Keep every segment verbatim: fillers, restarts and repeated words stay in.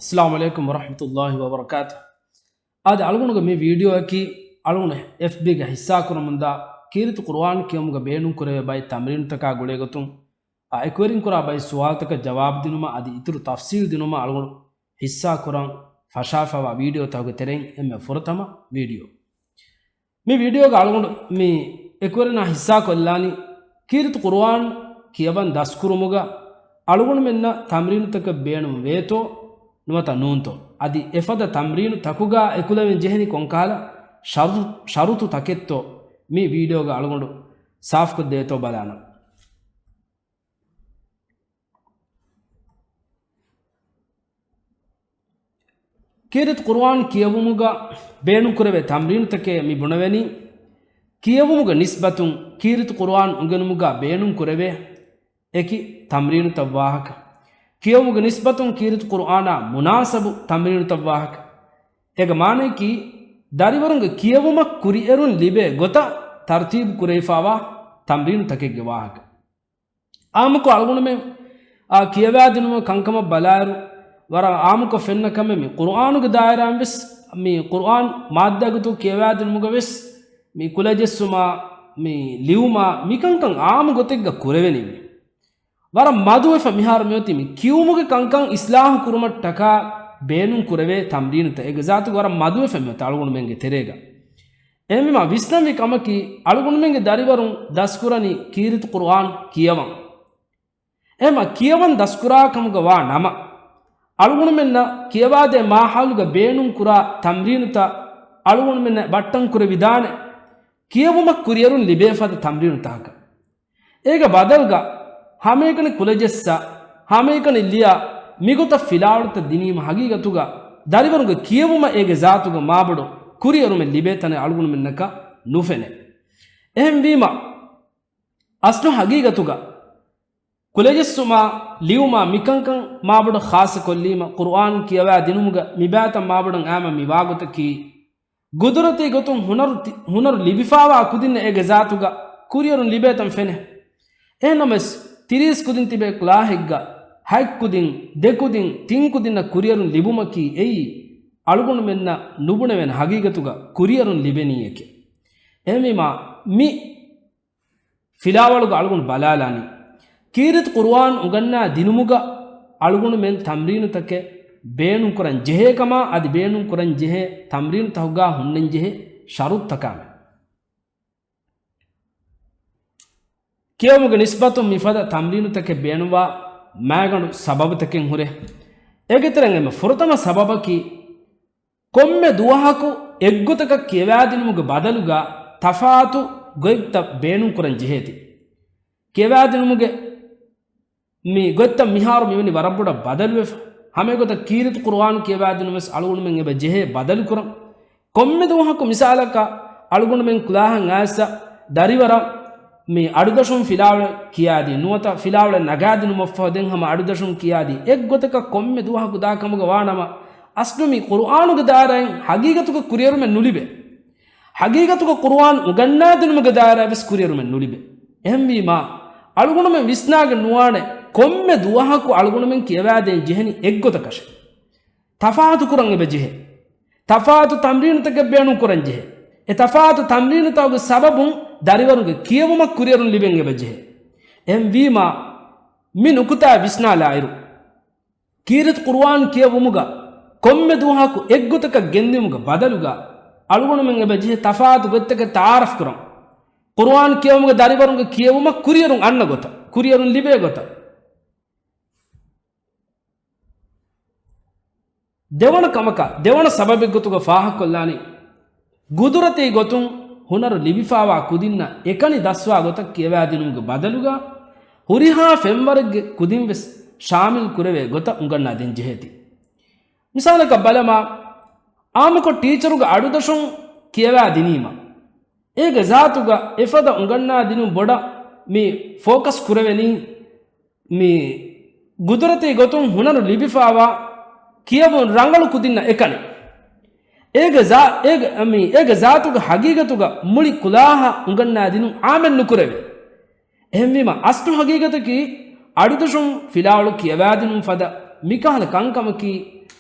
އައްސަލާމު ޢަލައިކުމް ވަރަޙްމަތުﷲި ވަބަރަކާތު. އާދެ، އަޅުގަނޑުގެ މި ވީޑިއޯއަކީ އަޅުގަނޑު އެފްބީގަ ހިއްސާކުރަމުންދާ ކީރިތި ޤުރުއާން ކިޔަވުމުގަ ބޭނުންކުރެވޭ ބައެއް ތަމްރީނުތަކާ ގުޅޭގޮތުން، އާ، އެކުވެރިން ކުރާ ބައެއް ސުވާލުތަކަށް ޖަވާބު ދިނުމަށް އަދި އިތުރު ތަފްސީލް ދިނުމަށް އަޅުގަނޑު ހިއްސާކުރަން ފަށާފައިވާ ވީޑިއޯތަކުގެ ތެރެއިން އެންމެ ފުރަތަމަ ވީޑިއޯ. މި ވީޑިއޯގަ އަޅުގަނޑު މި އެކުވެރިންނާ ހިއްސާކޮށްލާނީ، ކީރިތި ޤުރުއާން ކިޔަވަން ދަސްކުރުމުގަ އަޅުގަނޑުމެންނަށް ތަމްރީނުތަކެއް ބޭނުން ވޭތޯ ނުވަތަ ނޫންތޯ؟ އަދި އެފަދަ ތަމްރީނު ތަކުގަ އެކުލެވެން ޖެހެނީ ކޮންކަހަލަ ޝަރު-، ޝަރުތު ތަކެއްތޯ؟ މި ވީޑިއޯގަ އަޅުގަނޑު ސާފުކޮށްދޭތޯ ބަލާނަން. ކީރިތި ޤުރުއާން ކިޔެވުމުގަ ބޭނުންކުރެވޭ ތަމްރީނުތަކެއް މި ބުނެވެނީ، ކިޔެވުމުގެ ނިސްބަތުން ކީރިތި ޤުރުއާން އުނގެނުމުގަ ބޭނުންކުރެވޭ އެކި ތަމްރީނުތައް ވާހަކަ. ކިޔެވުމުގެ ނިސްބަތުން ކީރިތި ޤުރުއާނާ މުނާސަބު ތަމްރީނުތައް ވާހަކަ. އޭގެ މާނަޔަކީ، ދަރިވަރުންގެ ކިޔެވުމަށް ކުރިއެރުން ލިބޭ ގޮތަށް ތަރުތީބު ކުރެވިފައިވާ ތަމްރީނުތަކެއްގެ ވާހަކަ. އާއްމުކޮށް އަޅުގަނޑުމެން، އާ، ކިޔަވާދިނުމަށް ކަންކަމަށް ބަލާއިރު، ވަރަށް އާއްމުކޮށް ފެންނަ ކަމެއް މި ޤުރުއާނުގެ ދާއިރާއިން ވެސް، މި ޤުރުއާން މާއްދާގެ ގޮތުން ކިޔަވާދިނުމުގަ ވެސް، މި ކުލަޖެއްސުމާ، މި ލިޔުމާ، މިކަންކަން އާއްމު ގޮތެއްގަ ކުރެވެނީ. ވަރަށް މަދުވެފަ މިހާރު މިއޮތީ މި ކިޔުމުގެ ކަންކަން އިސްލާހު ކުރުމަށްޓަކާ ބޭނުން ކުރެވޭ ތަމްރީނުތައް. އޭގެ ޒާތުގަ ވަރަށް މަދުވެފަ މިއޮތީ އަޅުގަނޑުމެންގެ ތެރޭގަ. އެހެންވީމާ، ވިސްނަންވީ ކަމަކީ، އަޅުގަނޑުމެންގެ ދަރިވަރުން ދަސްކުރަނީ ކީރިތި ޤުރުއާން ކިޔަވަން. އެހެންވީމާ، ކިޔަވަން ދަސްކުރާ ކަމުގަ ވާ ނަމަ، އަޅުގަނޑުމެންނަށް ކިޔަވާދޭ މާހައުލުގަ ބޭނުން ކުރާ ތަމްރީނުތައް އަޅުގަނޑުމެންނަށް ބައްޓަން ކުރެވިދާނެ، ކިޔެވުމަށް ކުރިއެރުން ލިބޭ ފަދަ ތަމްރީނުތަކަކަށް. އޭގެ ބަދަލުގަ، ހަމައެކަނި ކުލަޖެއްސާ، ހަމައެކަނި ލިޔާ، މިގޮތަށް ފިލާވަޅުތައް ދިނީމަ ހަގީގަތުގަ ދަރިވަރުންގެ ކިޔެވުމަށް އޭގެ ޒާތުގަ މާބޮޑު ކުރިއެރުމެއް ލިބޭ ތަނެއް އަޅުގަނޑުމެންނަކަށް ނުފެނޭ. އެހެންވީމަ، އަސްލު ހަގީގަތުގަ ކުލަޖެއްސުމާ، ލިޔުމާ މިކަންކަން މާބޮޑަށް ޚާއްޞަކޮށްލީމަ، ޤުރުއާން ކިޔަވާ ދިނުމުގަ މިބާތަން މާބޮޑަށް އައިމަ މިވާގޮތަކީ، ގުދުރަތީ ގޮތުން ހުނަރު ތި-، ހުނަރު ލިބިފާވާ ކުދިންނަށް އޭގެ ޒާތުގަ ކުރިއެރުން ލިބޭތަން ފެނޭ. އެހެންނަމަވެސް، ތިރީސް ކުދިން ތިބޭ ކްލާހެއްގަ ހަތް ކުދިން، ދެ ކުދިން، ތިން ކުދިންނަށް ކުރިއެރުން ލިބުމަކީ އެއީ، އަޅުގަނޑުމެންނަށް ނުބުނެވެން ހަގީގަތުގަ ކުރިއެރުން ލިބެނީ އެކެއް. އެހެންވީމާ، މި ފިލާވަޅުގަ އަޅުގަނޑު ބަލާލާނީ، ކީރިތި ޤުރުއާން އުނގަންނާ ދިނުމުގަ އަޅުގަނޑުމެން ތަމްރީނުތަކެއް ބޭނުންކުރަން ޖެހޭ ކަމާ، އަދި ބޭނުންކުރަން ޖެހޭ ތަމްރީނުތަކުގަ ހުންނަން ޖެހޭ ޝަރުތުތަކާމެ. ކިޔެވުމުގެ ނިސްބަތުން މިފަދަ ތަމްރީނުތަކެއް ބޭނުންވާ މާގަނޑު ސަބަބުތަކެއް ހުރޭ. އޭގެ ތެރެއިން އެންމެ ފުރަތަމަ ސަބަބަކީ، ކޮންމެ ދުވަހަކު އެއްގޮތަކަށް ކިޔަވާދިނުމުގެ ބަދަލުގަ ތަފާތު ގޮތްތައް ބޭނުންކުރަން ޖެހޭތީ. ކިޔަވާދިނުމުގެ މި ގޮތްތައް މިހާރު މިވަނީ ވަރަށް ބޮޑަށް ބަދަލުވެފަ. ހަމައެގޮތަށް ކީރިތި ޤުރުއާން ކިޔަވާދިނުމަށް ވެސް އަޅުގަނޑުމެން އެބަ ޖެހޭ ބަދަލުކުރަން. ކޮންމެ ދުވަހަކު މިސާލަކަށް އަޅުގަނޑުމެން ކްލާހަށް އައިސް ދަރިވަރަށް މި އަޑުދަށުން ފިލާވަޅެއް ކިޔާދީ، ނުވަތަ ފިލާވަޅެއް ނަގާދިނުމަށްފަހު ދެން ހަމަ އަޑުދަށުން ކިޔާދީ، އެއްގޮތަކަށް ކޮންމެ ދުވަހަކު ދާ ކަމުގަ ވާނަމަ، އަސްލު މި ޤުރުއާނުގެ ދާއިރާއިން ހަގީގަތުގަ ކުރިއެރުމެއް ނުލިބޭ. ހަގީގަތުގަ ޤުރުއާން އުނގަންނާދިނުމުގެ ދާއިރާ ވެސް ކުރިއެރުމެއް ނުލިބޭ. އެހެންވީމާ، އަޅުގަނޑުމެން ވިސްނާގެން ނުވާނެ، ކޮންމެ ދުވަހަކު އަޅުގަނޑުމެން ކިޔަވާދޭން ޖެހެނީ އެއްގޮތަކަށެ. ތަފާތު ކުރަން އެބަ ޖެހޭ. ތަފާތު ތަމްރީނުތަކެއް ބޭނުން ކުރަން ޖެހޭ. އެ ތަފާތު ތަމްރީނުތަކުގެ ސަބަބުން ދަރިވަރުގެ ކިޔެވުމަށް ކުރިއެރުން ލިބެން އެބަ ޖެހޭ. އެހެންވީމާ، މި ނުކުތާ ވިސްނާލާއިރު، ކީރިތި ޤުރުއާން ކިޔެވުމުގަ ކޮންމެ ދުވަހަކު އެއްގޮތަކަށް ގެންދިއުމުގެ ބަދަލުގަ، އަޅުގަނޑުމެން އެބަ ޖެހޭ ތަފާތު ގޮތްތަކެއް ތަޢާރަފް ކުރަން. ޤުރުއާން ކިޔެވުމުގެ ދަރިވަރުންގެ ކިޔެވުމަށް ކުރިއެރުން އަންނަ ގޮތަށް، ކުރިއެރުން ލިބޭ ގޮތަށް. ދެވަނަ ކަމަކަށް، ދެވަނަ ސަބަބެއްގޮތުގަ ފާހަގަކޮށްލާނީ، ގުދުރަތީ ގޮތުން ހުނަރު ލިބިފާވާ ކުދިންނަށް އެކަނި ދަސްވާ ގޮތަށް ކިޔަވާދިނުމުގެ ބަދަލުގަ، ހުރިހާ ފެންވަރެއްގެ ކުދިން ވެސް ޝާމިލް ކުރެވޭ ގޮތަށް އުނގަންނާ ދޭން ޖެހޭތީ. މިސާލަކަށް ބަލަމާ، އާއްމުކޮށް ޓީޗަރުގެ އަޑުދަށުން ކިޔަވާ ދިނީމަ، އޭގެ ޒާތުގަ އެފަދަ އުނގަންނާ ދިނުން ބޮޑަށް މި ފޯކަސް ކުރެވެނީ، މި ގުދުރަތީ ގޮތުން ހުނަރު ލިބިފާވާ ކިޔެވުން ރަނގަޅު ކުދިންނަށް އެކަނި. އޭގެ ޒާ-، އޭގެ، މި، އޭގެ ޒާތުގެ ހަގީގަތުގަ މުޅި ކުލާހަށް އުނގަންނާ ދިނުން އާމެއް ނުކުރެވޭ. އެހެންވީމަ، އަސްލު ހަގީގަތަކީ އަޑުދަށުން ފިލާވަޅު ކިޔަވާދިނުން ފަދަ މިކަހަލަ ކަންކަމަކީ،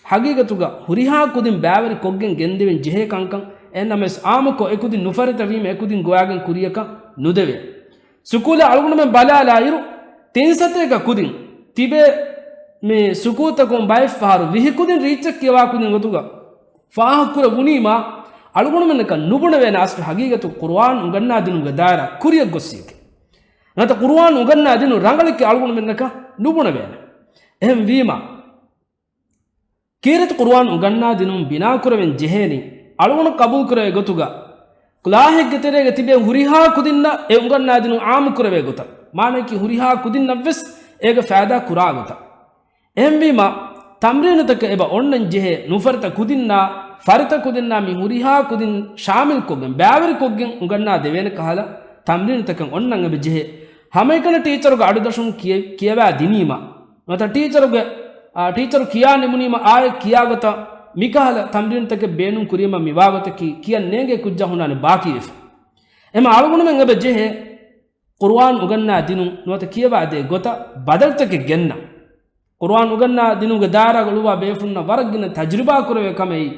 ހަގީގަތުގަ ހުރިހާ ކުދިން ބައިވެރި ކޮށްގެން ގެންދެވެން ޖެހޭ ކަންކަން. އެހެންނަމަވެސް އާއްމުކޮށް އެކުދިން ނުފަރިތަވީމަ އެކުދިން ގޮވާގެން ކުރިޔަކަށް ނުދެވޭ. ސުކޫލަށް އަޅުގަނޑުމެން ބަލާލާއިރު، ތިން ސަތޭކަ ކުދިން ތިބޭ. މި ސުކޫލްތަކުން ބައެއްފަހަރު ވިހި ކުދިން ރީއްޗެއް ކިޔަވާ ކުދިން ގޮތުގަ ފާހަގަކުރެވުނީމާ، އަޅުގަނޑުމެންނަކަށް ނުބުނެވޭނެ އަސްލު ހަގީގަތު ޤުރުއާން އުނގަންނާ ދިނުމުގެ ދާއިރާ ކުރިއަށް ގޮއްސިޔަކީ. ނުވަތަ ޤުރުއާން އުނގަންނާ ދިނުން ރަނގަޅަކީ އަޅުގަނޑުމެންނަކަށް ނުބުނެވޭނެ. އެހެންވީމާ، ކީރިތި ޤުރުއާން އުނގަންނާ ދިނުން ބިނާކުރެވެން ޖެހޭނީ، އަޅުގަނޑު ޤަބޫލުކުރެވޭ ގޮތުގަ، ކްލާހެއްގެ ތެރޭގަ ތިބޭ ހުރިހާ ކުދިންނަށް އެ އުނގަންނާ ދިނުން އާއްމުކުރެވޭ ގޮތަށް. މާނައަކީ ހުރިހާ ކުދިންނަށްވެސް އޭގެ ފައިދާ ކުރާ ގޮތަށް. އެހެންވީމާ، ތަމްރީނުތަކެއް އެބަ އޮންނަން ޖެހޭ ނުފަރިތަ ކުދިންނާ، ފަރިތަ ކުދިންނާ މި ހުރިހާ ކުދިން ޝާމިލްކޮށްގެން، ބައިވެރިކޮށްގެން އުނގަންނާ ދެވޭނެ ކަހަލަ ތަމްރީނުތަކެއް އޮންނަން އެބަ ޖެހޭ. ހަމައެކަނި ޓީޗަރުގެ އަޑުދަށުން ކިޔެ-، ކިޔަވާ ދިނީމަ، ނުވަތަ ޓީޗަރުގެ، އާ، ޓީޗަރު ކިޔާ ނިމުނީމަ އާއެއް ކިޔާގޮތަށް މިކަހަލަ ތަމްރީނުތަކެއް ބޭނުން ކުރީމަ މިވާގޮތަކީ ކިޔަން ނޭނގޭ ކުއްޖާ ހުންނާނެ ބާކީވެފަ. އެމަ އަޅުގަނޑުމެން އެބަ ޖެހޭ ޤުރުއާން އުނގަންނާ ދިނުން ނުވަތަ ކިޔަވާ ދޭ ގޮތަށް ބަދަލުތަކެއް ގެންނަން. ޤުރުއާން އުނގަންނާ ދިނުމުގެ ދާއިރާގަ އުޅުއްވާ ބޭފުންނަށް ވަރަށް ގިނަ ތަޖުރިބާ ކުރެވޭ ކަމެއް އެއީ.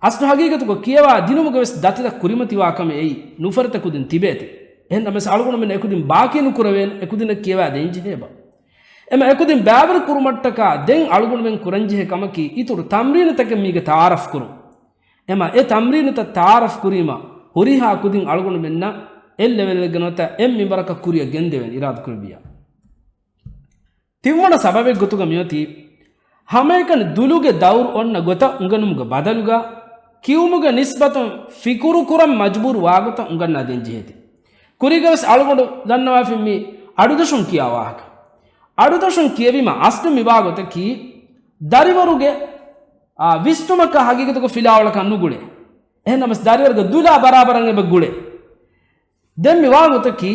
އަސްލު ހަގީގަތުގަ ކިޔަވާ ދިނުމުގަ ވެސް ދަތިތައް ކުރިމަތިވާ ކަމެއް އެއީ. ނުފަރިތަ ކުދިން ތިބޭތި. އެހެން ނަމަވެސް އަޅުގަނޑުމެން އެކުދިން ބާކީ ނުކުރެވޭނެ، އެކުދިންނަށް ކިޔަވާ ދޭން ޖެހޭބަ. އެމަ އެކުދިން ބައިވެރި ކުރުމަށްޓަކާ ދެން އަޅުގަނޑުމެން ކުރަންޖެހޭ ކަމަކީ އިތުރު ތަމްރީނުތަކެއް މީގެ ތަޢާރަފް ކުރުން. އެމަ އެ ތަމްރީނުތައް ތަޢާރަފް ކުރީމަ ހުރިހާ ކުދިން އަޅުގަނޑުމެންނަށް އެއް ލެވެލްގެ ނުވަތަ އެއް މިންވަރަކަށް ކުރިއަށް ގެންދެވެން އިރާދަކުރެއްވިޔާ. ތިންވަނަ ސަބަބެއްގޮތުގަ މިއޮތީ، ހަމައެކަނި ދުލުގެ ދައުރު އޮންނަ ގޮތަށް އުނގެނުމުގެ ބަދަލުގަ، ކިޔުމުގެ ނިސްބަތުން ފިކުރު ކުރަން މަޖުބޫރު ވާގޮތަށް އުނގަންނާ ދޭން ޖެހޭތީ. ކުރީގަވެސް އަޅުގަނޑު ދަންނަވާފިން މި އަޑުދަށުން ކިޔާ ވާހަކަ. އަޑުދަށުން ކިޔެވީމަ އަސްލު މިވާގޮތަކީ، ދަރިވަރުގެ، އާ، ވިސްނުމަކާ ހަގީގަތުގަ ފިލާވަޅަކާ ނުގުޅޭ. އެހެންނަމަސް ދަރިވަރުގެ ދުލާ ބަރާބަރަށް އެބަ ގުޅޭ. ދެން މި ވާގޮތަކީ،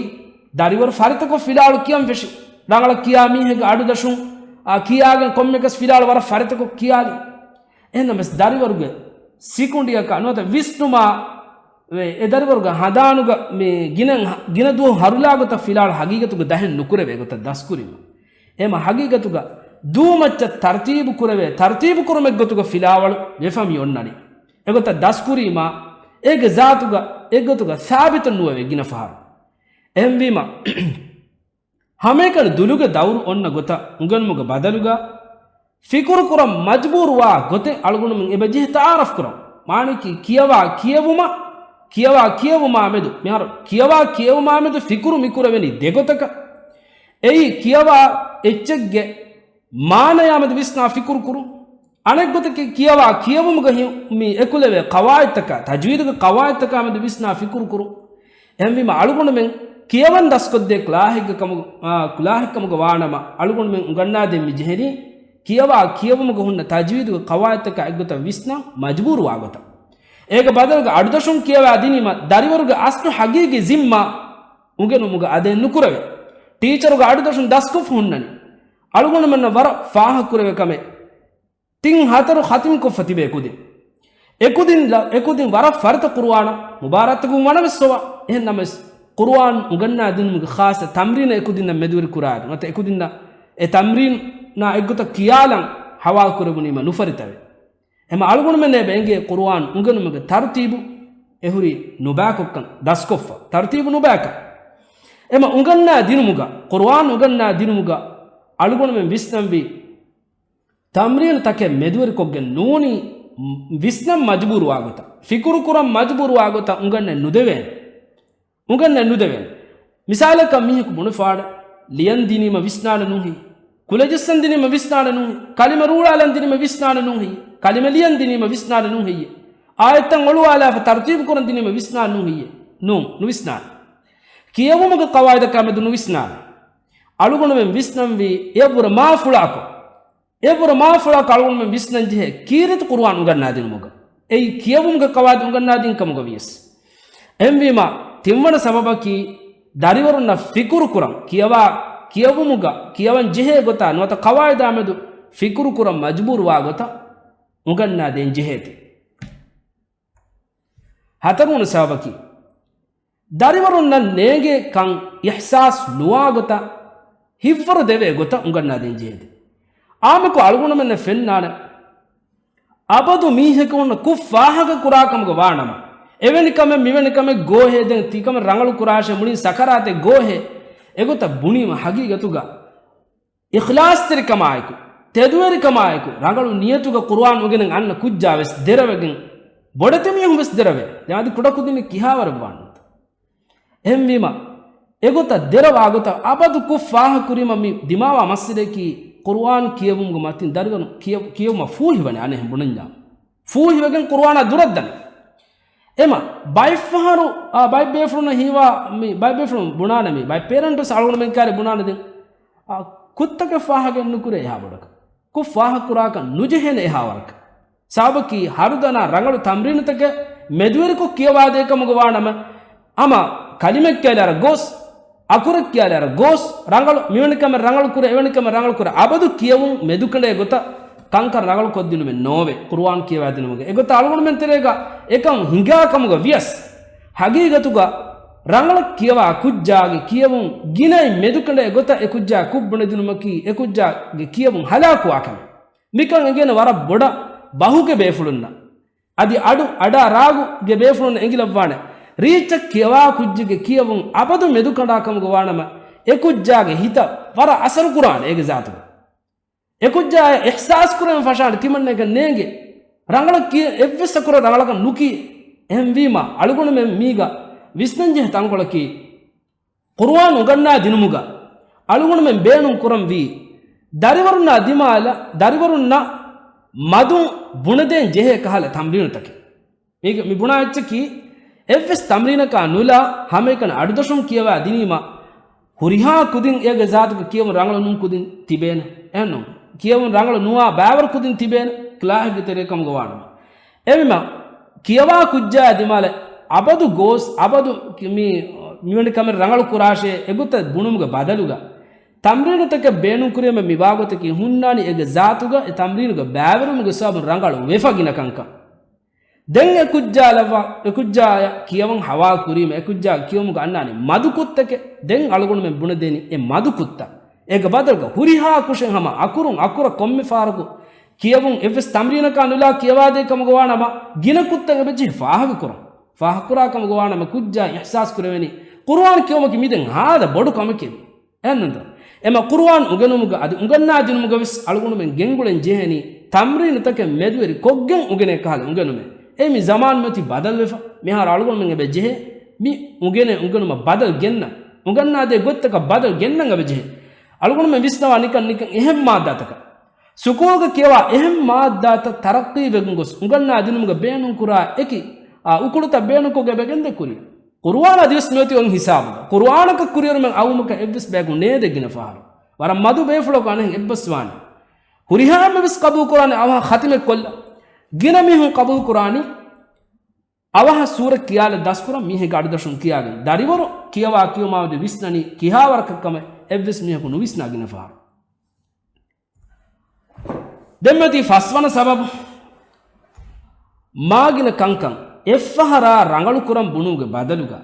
ދަރިވަރު ފަރިތަކޮށް ފިލާވަޅު ކިޔަން ފެށި. ރަނގަޅަށް ކިޔާ މީހެއްގެ އަޑުދަށުން، އާ، ކިޔާގެން ކޮންމެއަކަސް ފިލާވަޅު ވަރަށް ފަރިތަކޮށް ކިޔާލި. އެހެންނަމަސް ދަރިވަރުގެ ސިކުނޑިއަކާ ނުވަތަ ވިސްނުމާ ވެ، އެ ދަރިވަރުގެ ހަނދާނުގަ މި ގިނަ، ގިނަ ދުވަހު ހަރުލާ ގޮތަށް ފިލާވަޅު ހަގީގަތުގަ ދަހެއް ނުކުރެވޭ ގޮތަށް ދަސްކުރީމަ. އެމަ ހަގީގަތުގަ ދޫމައްޗަށް ތަރުތީބު ކުރެވޭ، ތަރުތީބު ކުރުމެއްގޮތުގަ ފިލާވަޅު ވެފަ މި އޮންނަނީ. އެގޮތަށް ދަސްކުރީމާ، އޭގެ ޒާތުގަ އެއްގޮތުގަ ސާބިތެއް ނުވެވޭ ގިނަ ފަހަރު. އެހެންވީމަ، ހަމައެކަނި ދުލުގެ ދައުރު އޮންނަ ގޮތަށް އުނގެނުމުގެ ބަދަލުގަ، ފިކުރު ކުރަން މަޖްބޫރު ވާ ގޮތެއް އަޅުގަނޑުމެން އެބަ ޖެހި ތަޢާރަފް ކުރަން. މާނައަކީ ކިޔަވާ ކިޔެވުމަށް، ކިޔަވާ ކިޔެވުމާ މެދު، މިހާރު ކިޔަވާ ކިޔެވުމާ މެދު ފިކުރު މި ކުރެވެނީ ދެ ގޮތަކަށް. އެއީ ކިޔަވާ އެއްޗެއްގެ މާނަޔާ މެދު ވިސްނާ ފިކުރު ކުރުން. އަނެއްގޮތަކީ ކިޔަވާ ކިޔެވުމުގަ ހި-، މި އެކުލެވޭ ޤަވާޢިދުތަކާ، ތަޖްވީދުގެ ޤަވާޢިދުތަކާ މެދު ވިސްނާ ފިކުރު ކުރުން. އެހެންވީމަ އަޅުގަނޑުމެން ކިޔަވަން ދަސްކޮށްދޭ ކްލާހެއްގެ ކަމުގަ، އާ، ކްލާހެއް ކަމުގަ ވާނަމަ، އަޅުގަނޑުމެން އުނގަންނާދޭން މި ޖެހެނީ، ކިޔަވާ ކިޔެވުމުގަ ހުންނަ ތަޖްވީދުގެ ޤަވާޢިދުތަކާ އެއްގޮތަށް ވިސްނަން މަޖްބޫރު ވާ ގޮތަށް. އޭގެ ބަދަލުގަ އަޑުދަށުން ކިޔަވާ ދިނީމަ، ދަރިވަރުގެ އަސްލު ހަގީގީ ޒިންމާ އުނގެނުމުގަ އަދައެއް ނުކުރެވޭ. ޓީޗަރުގެ އަޑުދަށުން ދަސްކޮށްފަ ހުންނަނީ. އަޅުގަނޑުމެންނަށް ވަރަށް ފާހަގަކުރެވޭ ކަމެއް. ތިން ހަތަރު ޚަތިމްކޮށްފަ ތިބޭ ކުދިން. އެކުދިން ލަ-، އެކުދިން ވަރަށް ފަރިތަ ޤުރުއާނަށް މުބާރާތަކުން ވަނަވެސް އޮވާ. އެހެން ނަމަވެސް، ޤުރުއާން އުނގަންނާ ދިނުމުގެ ޚާއްޞަ ތަމްރީނެއް އެކުދިންނަށް މެދުވެރި ކުރާއިރު، ނުވަތަ އެކުދިންނަށް އެ ތަމްރީނާ އެއްގޮތަށް ކިޔާލަން ހަވާލު ކުރެވުނީމަ ނުފަރިތަވެ. އެމަ އަޅުގަނޑުމެން އެބަ އެނގޭ ޤުރުއާން އުނގެނުމުގެ ތަރުތީބު އެހުރީ ނުބައިކޮށްކަން ދަސްކޮށްފަ. ތަރުތީބު ނުބައިކަން. އެމަ އުނގަންނާ ދިނުމުގަ، ޤުރުއާން އުނގަންނާ ދިނުމުގަ އަޅުގަނޑުމެން ވިސްނަންވީ، ތަމްރީނުތަކެއް މެދުވެރިކޮށްގެން ނޫނީ، ވިސްނަން މަޖުބޫރުވާ ގޮތަށް، ފިކުރު ކުރަން މަޖުބޫރުވާ ގޮތަށް އުނގަންނަން ނުދެވޭނެ. އުނގަންނަން ނުދެވޭނެ. މިސާލަކަށް މީހަކު ބުނެފާޑެ، ލިޔަން ދިނީމަ ވިސްނާނެ ނޫހި. ކުލަޖައްސަން ދިނީމަ ވިސްނާނެ ނޫހި. ކަލިމަ ރޫޅާލަން ދިނީމަ ވިސްނާނެ ނޫހި. ކަލިމަ ލިޔަން ދިނީމަ ވިސްނާނެ ނޫހި. އާޔަތްތައް އޮޅުވާލާފަ ތަރުތީބު ކުރަން ދިނީމަ ވިސްނާނެ ނޫހި. ނޫން، ނުވިސްނާނެ. ކިޔެވުމުގެ ޤަވާޢިދަކާ މެދު ނުވިސްނާނެ. އަޅުގަނޑުމެން ވިސްނަންވީ އެއަށްވުރެ މާފުޅާކޮށް. އެއަށްވުރެ މާފުޅާކޮށް އަޅުގަނޑުމެން ވިސްނަން ޖެހޭ ކީރިތި ޤުރުއާން އުނގަންނާދިނުމުގަ. އެއީ ކިޔެވުމުގެ ޤަވާޢިދު އުނގަންނާދިން ކަމުގަ ވިޔަސް. އެހެންވީމަ، ތިންވަނަ ސަބަބަކީ ދަރިވަރުންނަށް ފިކުރު ކުރަން، ކިޔަވާ ކިޔެވުމުގަ ކިޔަވަން ޖެހޭ ގޮތާ ނުވަތަ ޤަވާޢިދާ މެދު ފިކުރު ކުރަން މަޖުބޫރުވާ ގޮތަށް އުނގަންނާދޭން ޖެހޭތީ. ހަތަރުވަނަ ސަބަބަކީ، ދަރިވަރުންނަށް ނޭނގޭ ކަން އިޙްސާސް ނުވާ ގޮތަށް ހިތްވަރު ދެވޭ ގޮތަށް އުނގަންނާދޭން ޖެހޭތީ. އާއްމުކޮށް އަޅުގަނޑުމެންނަށް ފެންނާނެ، އަބަދު މީހަކު ހުންނަ ކުށް ފާހަގަ ކުރާ ކަމުގަ ވާނަމަ، އެވެނި ކަމެއް މިވެނި ކަމެއް ގޯހޭ، ދެން ތިކަމެއް ރަނގަޅު ކުރާށޭ، މުޅިން ސަކަރާތެއް ގޯހޭ، އެގޮތަށް ބުނީމަ ހަގީގަތުގަ އިޚްލާޞްތެރިކަމާއެކު، ތެދުވެރިކަމާއެކު، ރަނގަޅު ނިޔަތުގަ ޤުރުއާން އުގެނެން އަންނަ ކުއްޖާ ވެސް ދެރަވެގެން، ބޮޑެތި މީހުން ވެސް ދެރަވޭ. ދެން އަދި ކުޑަކުދިންނެއް ކިހާވަރެއް ވާނެތަ؟ އެހެންވީމަ، އެގޮތަށް ދެރަވާ ގޮތަށް އަބަދު ކުށް ފާހަގަކުރީމަ މި ދިމާވާ މައްސަލައަކީ، ޤުރުއާން ކިޔެވުމުގެ މަތިން ދަރިވަރު ކިޔެ-، ކިޔެވުމަށް ފޫހިވަނީ އަނެއްހެން ބުނަންޏާ. ފޫހިވެގެން ޤުރުއާނާ ދުރަށްދަނީ. އެމަ، ބައެއްފަހަރު، އާ، ބައެއް ބޭފުޅުންނަށް ހީވާ، މި ބައެއް ބޭފުޅުން ބުނާނެ މީ، ބައެއް ޕޭރެންޓްސް އަޅުގަނޑުމެން ކާރި ބުނާނެ ދެން، އާ، ކުށްތަކެއް ފާހަގަ ނުކުރޭ އެހާ ބޮޑަކަށް. ކުށް ފާހަގަކުރާކަށް ނުޖެހޭނެ އެހާ ވަރަކަށް. ސަބަބަކީ ހަރުދަނާ ރަނގަޅު ތަމްރީނުތަކެއް މެދުވެރިކޮށް ކިޔަވާދޭ ކަމުގަ ވާނަމަ، އަމަ ކަލިމަ ކިޔާލާރަ ގޯސް، އަކުރެއް ކިޔާލާރަ ގޯސް، ރަނގަޅު، މިވެނި ކަމެއް ރަނގަޅު ކުރޭ، އެވެނި ކަމެއް ރަނގަޅު ކުރޭ، އަބަދު ކިޔެވުން މެދުކަނޑޭ ގޮތަށް ކަންކަން ރަނގަޅު ކޮށްދިނުމެއް ނޯވޭ، ޤުރުއާން ކިޔަވާދިނުމުގެ އެގޮތަށް އަޅުގަނޑުމެން ތެރޭގަ އެކަން ހިނގާ ކަމުގަ ވިޔަސް، ހަގީގަތުގަ ރަނގަޅަށް ކިޔަވާ ކުއްޖާގެ ކިޔެވުން ގިނައިން މެދުކަނޑޭ ގޮތަށް އެ ކުއްޖާ ކުށް ބުނެދިނުމަކީ އެ ކުއްޖާގެ ކިޔެވުން ހަލާކުވާ ކަމެއް. މިކަން އެނގޭނެ ވަރަށް ބޮޑަށް ބަހުގެ ބޭފުޅުންނަށް. އަދި އަޑު އަޑާ ރާގުގެ ބޭފުޅުން އެނގިލައްވާނެ. ރީއްޗަށް ކިޔަވާ ކުއްޖެއްގެ ކިޔެވުން އަބަދު މެދުކަނޑާ ކަމުގަ ވާނަމަ، އެ ކުއްޖާގެ ހިތަށް ވަރަށް އަސަރު ކުރާނެ އޭގެ ޒާތުގަ. އެ ކުއްޖާއަށް އިޙްސާސް ކުރެވެން ފަށާނެ ތިމަންނައަކަށް ނޭނގެ. ރަނގަޅަށް ކިޔެ، އެއްވެސް އަކުރަށް ރަނގަޅަކަށް ނުކިޔެ. އެހެންވީމަ، އަޅުގަނޑުމެން މީގަ ވިސްނަންޖެހޭ ތަންކޮޅަކީ، ޤުރުއާން އުނގަންނާ ދިނުމުގަ އަޅުގަނޑުމެން ބޭނުން ކުރަންވީ، ދަރިވަރުންނާ ދިމާލަށް، ދަރިވަރުންނަށް މަދުން ބުނެދޭން ޖެހޭ ކަހަލަ ތަމްރީނުތަކެއް. މީގެ މި ބުނާ އެއްޗަކީ، އެއްވެސް ތަމްރީނަކާ ނުލާ ހަމައެކަނި އަޑުދަށުން ކިޔަވާ ދިނީމަ، ހުރިހާ ކުދިން އޭގެ ޒާތުގަ ކިޔެވުން ރަނގަޅު ނޫން ކުދިން ތިބޭނެ. އެހެންނު، ކިޔެވުން ރަނގަޅު ނުވާ ބައިވަރު ކުދިން ތިބޭނެ، ކްލާހެއްގެ ތެރޭ ކަމުގަ ވާނަމަ. އެވީމަ، ކިޔަވާ ކުއްޖާ ދިމާލަށް އަބަދު ގޯސް، އަބަދު ކި-، މި، މިވެނި ކަމެއް ރަނގަޅު ކުރާށޭ އެގޮތަށް ބުނުމުގެ ބަދަލުގަ، ތަމްރީނުތަކެއް ބޭނުން ކުރީމަ މި ވާގޮތަކީ ހުންނާނީ އޭގެ ޒާތުގަ އެ ތަމްރީނުގެ ބައިވެރުމުގެ ސަބަބުން ރަނގަޅު ވެފަ ގިނަ ކަންކަން. ދެން އެ ކުއްޖާ ލައްވާ، އެ ކުއްޖާއަށް ކިޔަވަން ހަވާ ކުރީމަ، އެ ކުއްޖާ ކިޔުމުގަ އަންނާނީ މަދު ކުށްތަކެއް. ދެން އަޅުގަނޑުމެން ބުނެދޭނީ އެ މަދު ކުށްތައް. އޭގެ ބަދަލުގަ ހުރިހާ ކުށެއް ހަމަ އަކުރުން އަކުރަށް ކޮންމެ ފަހަރަކު ކިޔެވުން އެއްވެސް ތަމްރީނަކާ ނުލާ ކިޔަވާދޭ ކަމުގަ ވާނަމަ، ގިނަ ކުށްތައް އެބަޖެހި ފާހަގަކުރަން. ފާހަގަކުރާ ކަމުގަ ވާނަމަ ކުއްޖާ އިޙްސާސް ކުރެވެނީ ޤުރުއާން ކިޔުމަކީ މިދެން ހާދަ ބޮޑު ކަމެކޭ. އެހެންނުންތަ؟ އެމަ ޤުރުއާން އުނގެނުމުގަ އަދި އުނގަންނާ ދިނުމުގަ ވެސް އަޅުގަނޑުމެން ގެންގުޅެން ޖެހެނީ ތަމްރީނުތަކެއް މެދުވެރި ކޮށްގެން އުނގެނޭ ކަހަލަ އުނގެނުމެއް. އެ މި ޒަމާން މިއޮތީ ބަދަލުވެފަ. މިހާރު އަޅުގަނޑުމެން އެބަ ޖެހޭ މި އުނގެނޭ އުނގެނުމަށް ބަދަލު ގެންނަން. އުނގަންނާދޭ ގޮތްތަކަށް ބަދަލު ގެންނަން އެބަ ޖެހޭ. އަޅުގަނޑުމެން ވިސްނަވާ ނިކަން ނިކަން އެހެން މާއްދާތަކަށް. ސުކޫލްގަ ކިޔަވާ އެހެން މާއްދާތައް ތަރައްޤީ ވެގެން ގޮސް އުނގަންނާ ދިނުމުގަ ބޭނުން ކުރާ އެކި، އާ، އުކުޅުތައް ބޭނުންކޮށްގެ އެބަ ގެންދޭ ކުރިއަށް. ޤުރުއާން އަދިވެސް މިއޮތީ އޮތް ހިސާބުގަ. ޤުރުއާނަކަށް ކުރިއެރުމެއް އައުމަކަށް އެއްވެސް ބަޔަކު ނޭދެ ގިނަ ފަހަރު. ވަރަށް މަދު ބޭފުޅަކު އަނެއް އެއްބަސްވާނެ. ހުރިހާ އެންމެ ވެސް ޤަބޫލު ކުރާނެ އަވަހަށް ޚަތިމެއް ކޮށްލަ. ގިނަ މީހުން ޤަބޫލު ކުރާނީ އަވަހަށް ސޫރަ ކިޔާލަ ދަސްކުރަން މީހެއްގެ އަޑުދަށުން ކިޔާގެން. ދަރިވަރު ކިޔަވާ ކިޔުމާ ވަދެ ވިސްނަނީ ކިހާވަރަކަށް ކަމެއް އެއްވެސް މީހަކު ނުވިސްނާ ގިނަ ފަހަރު. ދެންމެދީ ފަސްވަނަ ސަބަބު، މާގިނަ ކަންކަން އެއްފަހަރާ ރަނގަޅުކުރަން ބުނުމުގެ ބަދަލުގަ،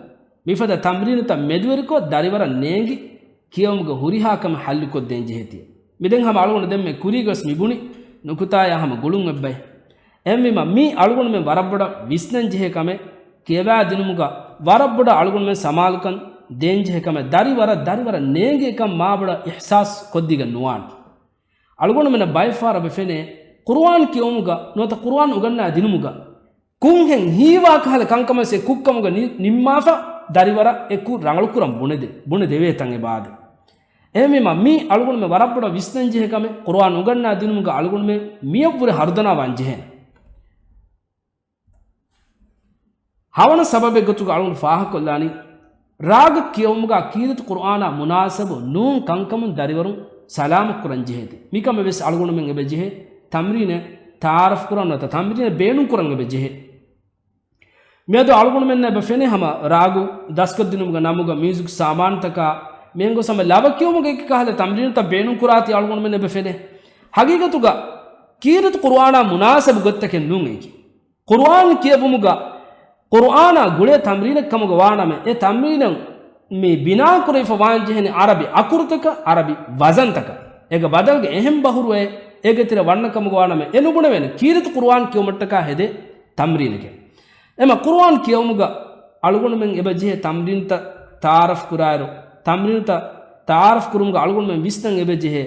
މިފަދަ ތަމްރީނުތައް މެދުވެރިކޮށް ދަރިވަރަށް ނޭނގި ކިޔަވުމުގެ ހުރިހާ ކަމެއް ހައްލުކޮށްދޭން ޖެހޭތީ. މިދެން ހަމަ އަޅުގަނޑު ދެންމެ ކުރީގަސް މިބުނި ނުކުތާޔާ ހަމަ ގުޅުން އެއްބައި. އެހެންވީމަ މީ އަޅުގަނޑުމެން ވަރަށް ބޮޑަށް ވިސްނަން ޖެހޭ ކަމެއް، ކިޔަވާ ދިނުމުގަ ވަރަށް ބޮޑަށް އަޅުގަނޑުމެން ސަމާލުކަން ދޭން ޖެހޭ ކަމެއް، ދަރިވަރަށް ދަރިވަރަށް ނޭނގޭކަން މާބޮޑަށް އިޙްސާސް ކޮށްދީގެން ނުވާނެ. އަޅުގަނޑުމެންނަށް ބައެއްފަހަރަށް އެބަ ފެނޭ، ޤުރުއާން ކިޔުމުގަ ނުވަތަ ޤުރުއާން އުގަންނާ ދިނުމުގަ ކުންހެން ހީވާ ކަހަލަ ކަންކަމަށް އެ ކުށްކަމުގަ ނި-، ނިންމާފަ ދަރިވަރަށް އެ ކުށް ރަނގަޅުކުރަން ބުނެދެ-، ބުނެދެވޭ ތަން އެބަ އާދެ. އެހެންވީމަ މީ އަޅުގަނޑުމެން ވަރަށް ބޮޑަށް ވިސްނަން ޖެހޭ ކަމެއް، ޤުރުއާން އުގަންނާ ދިނުމުގަ އަޅުގަނޑުމެން މިޔަށްވުރެ ހަރުދަނާވާން ޖެހޭނެ. ހަވަނަ ސަބަބެއް ގޮތުގަ އަޅުގަނޑު ފާހަގަކޮށްލާނީ، ރާގަށް ކިޔެވުމުގަ ކީރިތި ޤުރުއާނާ މުނާސަބު ނޫން ކަންކަމުން ދަރިވަރުން ސަލާމަތްކުރަން ޖެހޭތީ. މިކަމެއް ވެސް އަޅުގަނޑުމެން އެބަ ޖެހޭ ތަމްރީނެއް ތަޢާރަފް ކުރަން ނުވަތަ ތަމްރީނެއް ބޭނުން ކުރަން އެބަ ޖެހޭ. މިއަދު އަޅުގަނޑުމެންނަށް އެބަ ފެނޭ ހަމަ ރާގު ދަސްކޮށްދިނުމުގެ ނަމުގަ މިއުޒިކް ސާމާނުތަކާ މިއެންގޮސް ހަމަ ލަވަ ކިޔުމުގެ އެކި ކަހަލަ ތަމްރީނުތައް ބޭނުން ކުރާތީ އަޅުގަނޑުމެން އެބަ ފެނޭ. ހަގީގަތުގަ ކީރިތި ޤުރުއާނާ މުނާސަބު ގޮތްތަކެއް ނޫން އެކި. ޤުރުއާން ކިޔެވުމުގަ، ޤުރުއާނާ ގުޅޭ ތަމްރީނެއް ކަމުގަ ވާނަމަ، އެ ތަމްރީނަށް މި ބިނާކުރެވިފަ ވާންޖެހެނީ ޢަރަބި އަކުރުތަކަށް، ޢަރަބި ވަޒަންތަކަށް. އޭގެ ބަދަލުގަ އެހެން ބަހުރުވެ، އޭގެ ތެރެ ވަންނަ ކަމުގަ ވާނަމަ، އެ ނުބުނެވޭނެ ކީރިތި ޤުރުއާން ކިޔުމަށްޓަކާ ހެދޭ ތަމްރީނެކޭ. އެމަ ޤުރުއާން ކިޔެވުމުގަ އަޅުގަނޑުމެން އެބަ ޖެހޭ ތަމްރީނުތައް ތަޢާރަފް ކުރާއިރު، ތަމްރީނުތައް ތަޢާރަފް ކުރުމުގަ އަޅުގަނޑުމެން ވިސްނަން އެބަ ޖެހޭ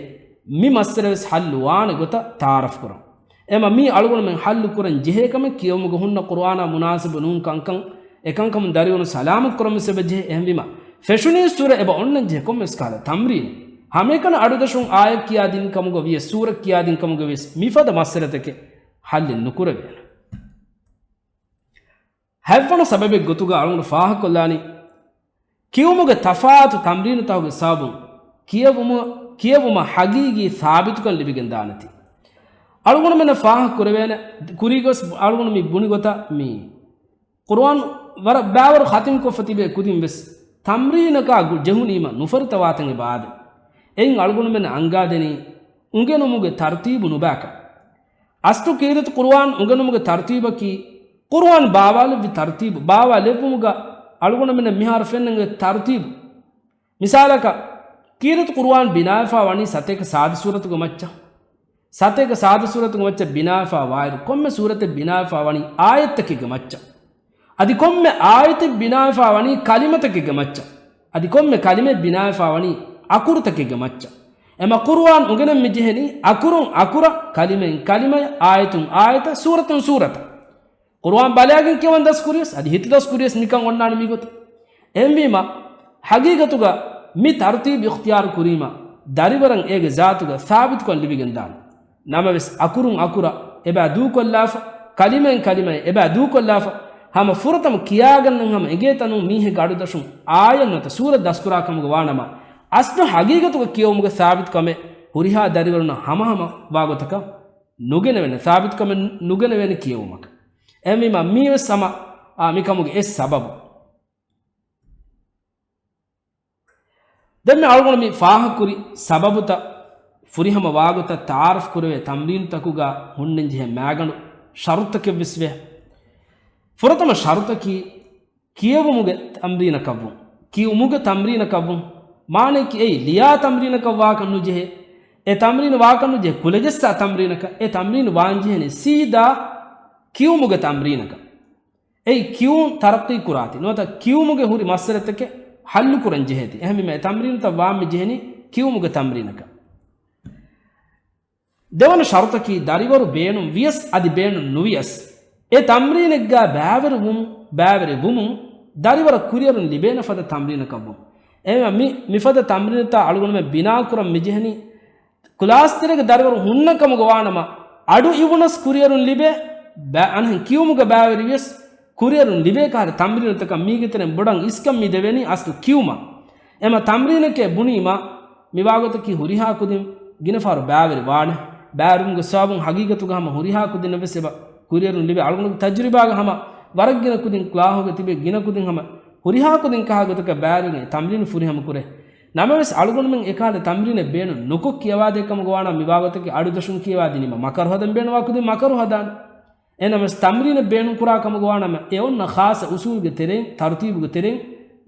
މި މައްސަލަ ވެސް ޙައްލު ވާނެ ގޮތަށް ތަޢާރަފް ކުރަން. އެމަ މީ އަޅުގަނޑުމެން ޙައްލު ކުރަން ޖެހޭ ކަމެއް ކިޔެވުމުގަ ހުންނަ ޤުރުއާނާ މުނާސިބު ނޫން ކަންކަން އެކަންކަމުން ދަރިވަރުން ސަލާމަތް ކުރަން ވެސް އެބަ ޖެހޭ. އެހެންވީމަ، ފެށުނީ ސޫރަ އެބަ އޮންނަން ޖެހޭ ކޮންމެސް ކަހަލަ ތަމްރީނެއް. ހަމައެކަނި އަޑުދަށުން އާޔަތް ކިޔާދިން ކަމުގަ ވިޔަސް، ސޫރަ ކިޔާދިން ކަމުގަ ވިޔަސް، މިފަދަ މައްސަލަތަކެއް ޙައްލެއް ނުކުރެވޭނެ. ހަތްވަނަ ސަބަބެއް ގޮތުގަ އަޅުގަނޑު ފާހަގަކޮށްލާނީ، ކިޔުމުގެ ތަފާތު ތަމްރީނުތަކުގެ ސަބަބުން ކިޔެވުމު-، ކިޔެވުމަށް ޙަޤީޤީ ސާބިތުކަން ލިބިގެން ދާނެތީ. އަޅުގަނޑުމެންނަށް ފާހަގަ ކުރެވޭނެ، ކުރީގޮސް އަޅުގަނޑު މި ބުނި ގޮތަށް މި ޤުރުއާން ވަރަށް ބައިވަރު ޚަތިމްކޮށްފަ ތިބޭ ކުދިން ވެސް ތަމްރީނަކާ ގު-، ޖެހުނީމަ ނުފަރިތަވާތަން އެބަ އާދެ. އެއިން އަޅުގަނޑުމެން އަންގާދެނީ އުނގެނުމުގެ ތަރުތީބު ނުބައިކަން. އަސްލު ކީރިތި ޤުރުއާން އުނގެނުމުގެ ތަރުތީބަކީ، ޤުރުއާން ބާވާލެއްވި ތަރުތީބު، ބާވާލެއްވުމުގަ އަޅުގަނޑުމެންނަށް މިހާރު ފެންނަން އޮތް ތަރުތީބު. މިސާލަކަށް، ކީރިތި ޤުރުއާން ބިނާވެފާ ވަނީ ސަތޭކަ ސާދަ ސޫރަތުގެ މައްޗަށް. ސަތޭކަ ސާދަ ސޫރަތުގެ މައްޗަށް ބިނާވެފާ ވާއިރު، ކޮންމެ ސޫރަތެއް ބިނާވެފާ ވަނީ އާޔަތްތަކެއްގެ މައްޗަށް. އަދި ކޮންމެ އާޔަތެއް ބިނާވެފާ ވަނީ ކަލިމަތަކެއްގެ މައްޗަށް. އަދި ކޮންމެ ކަލިމައެއް ބިނާވެފާ ވަނީ އަކުރުތަކެއްގެ މައްޗަށް. އެމަ ޤުރުއާން އުނގެނެން މި ޖެހެނީ އަކުރުން އަކުރަށް، ކަލިމައިން ކަލިމަޔަށް، އާޔަތުން އާޔަތަށް، ސޫރަތުން ސޫރަތަށް. ޤުރުއާން ބަލާގެން ކިޔަވަން ދަސްކުރިޔަސް، އަދި ހިތުދަސްކުރިޔަސް މިކަން އޮންނާނެ މިގޮތަށް. އެހެންވީމަ، ޙަޤީޤަތުގަ މި ތަރުތީބު އިޚްތިޔާރު ކުރީމަ، ދަރިވަރަށް އޭގެ ޒާތުގަ ސާބިތުކަން ލިބިގެންދާނެ. ނަމަވެސް، އަކުރުން އަކުރަށް އެބަ ދޫކޮށްލާފަ، ކަލިމައިން ކަލިމަޔަށް އެބަ ދޫކޮށްލާފަ، ހަމަ ފުރަތަމަ ކިޔާގަންނަން ހަމަ އެނގޭތަނުން މީހެއްގެ އަޑުދަށުން އާޔަތް ނުވަތަ ސޫރަތް ދަސްކުރާ ކަމުގަ ވާނަމަ، އަސްލު ޙަޤީޤަތުގަ ކިޔެވުމުގެ ސާބިތުކަމެއް ހުރިހާ ދަރިވަރުންނަށް ހަމަހަމަ ވާގޮތަކަށް ނުގެނެވޭނެ، ސާބިތުކަމެއް ނުގެނެވޭނެ ކިޔެވުމަކަށް. އެހެންވީމަ، މީވެސް ހަމަ، އާ، މިކަމުގެ އެއް ސަބަބު. ދެންމެ އަޅުގަނޑު މި ފާހަގަކުރި ސަބަބުތައް ފުރިހަމަ ވާގޮތަށް ތަޢާރަފް ކުރެވޭ ތަމްރީނުތަކުގަ ހުންނަންޖެހޭ މައިގަނޑު ޝަރުތަކެއްވެސް ވޭ. ފުރަތަމަ ޝަރުތަކީ ކިޔެވުމުގެ ތަމްރީނަކަށްވުން. ކިޔުމުގެ ތަމްރީނަކަށްވުން. މާނައަކީ އެއީ ލިޔާ ތަމްރީނަކަށް ވާކަށް ނުޖެހޭ. އެ ތަމްރީނު ވާކަށް ނުޖެހޭ ކުލަޖައްސާ ތަމްރީނަކަށް. އެ ތަމްރީނު ވާންޖެހޭނީ ސީދާ ކިޔުމުގެ ތަމްރީނަކަށް. އެއީ ކިޔުން ތަރައްޤީ ކުރާތި ނުވަތަ ކިޔުމުގެ ހުރި މައްސަލަތަކެއް ޙައްލު ކުރަން ޖެހޭތި. އެހެންވީމަ އެ ތަމްރީނުތައް ވާން މި ޖެހެނީ ކިޔުމުގެ ތަމްރީނަކަށް. ދެވަނަ ޝަރުތަކީ ދަރިވަރު ބޭނުން ވިޔަސް އަދި ބޭނުން ނުވިޔަސް، އެ ތަމްރީނެއްގަ ބައިވެރިވުމުން، ބައިވެރިވުމުން ދަރިވަރަށް ކުރިއަރުން ލިބޭނެ ފަދަ ތަމްރީނަކަށްވުން. އެހެންވެ މި، މިފަދަ ތަމްރީނުތައް އަޅުގަނޑުމެން ބިނާކުރަން މިޖެހެނީ، ކްލާސް ތެރޭގެ ދަރިވަރު ހުންނަ ކަމުގަ ވާނަމަ، އަޑު އިވުނަސް ކުރިއަރުން ލިބޭ، ބަ-، އަންހެން ކިޔުމުގަ ބައިވެރިވިޔަސް ކުރިއަރުން ލިބޭ ކަހަލަ ތަމްރީނުތަކަށް މީގެ ތެރެއިން ބޮޑަށް އިސްކަން މި ދެވެނީ އަސްލު ކިޔުމަށް. އެމަ ތަމްރީނެކޭ ބުނީމަ، މިވާގޮތަކީ ހުރިހާ ކުދިން ގިނަ ފަހަރު ބައިވެރި ވާނެ. ބައިވެރިވުމުގެ ސަބަބުން ހަގީގަތުގަ ހަމަ ހުރިހާ ކުދިންނަށް ވެސް އެބަ ކުރިއެރުން ލިބޭ. އަޅުގަނޑުގެ ތަޖުރިބާގަ ހަމަ ވަރަށް ގިނަ ކުދިން ކްލާހުގަ ތިބޭ ގިނަ ކުދިން ހަމަ ހުރިހާ ކުދިން ކަހާ ގޮތަކަށް ބައިވެރިވެގެން ތަމްރީނު ފުރިހަމަ ކުރޭ. ނަމަވެސް އަޅުގަނޑުމެން އެކަހަލަ ތަމްރީނެއް ބޭނުން ނުކޮށް ކިޔަވާދޭ ކަމުގަ ވާނަމަ މިވާގޮތަކީ އަޑުދަށުން ކިޔަވާދިނީމަ މަކަރު ހަދަން ބޭނުންވާ ކުދިން މަކަރު ހަދާނެ. އެނަމަވެސް ތަމްރީނެއް ބޭނުންކުރާ ކަމުގަ ވާނަމަ، އެ އޮންނަ ޚާއްޞަ އުސޫލުގެ ތެރެއިން، ތަރުތީބުގެ ތެރެއިން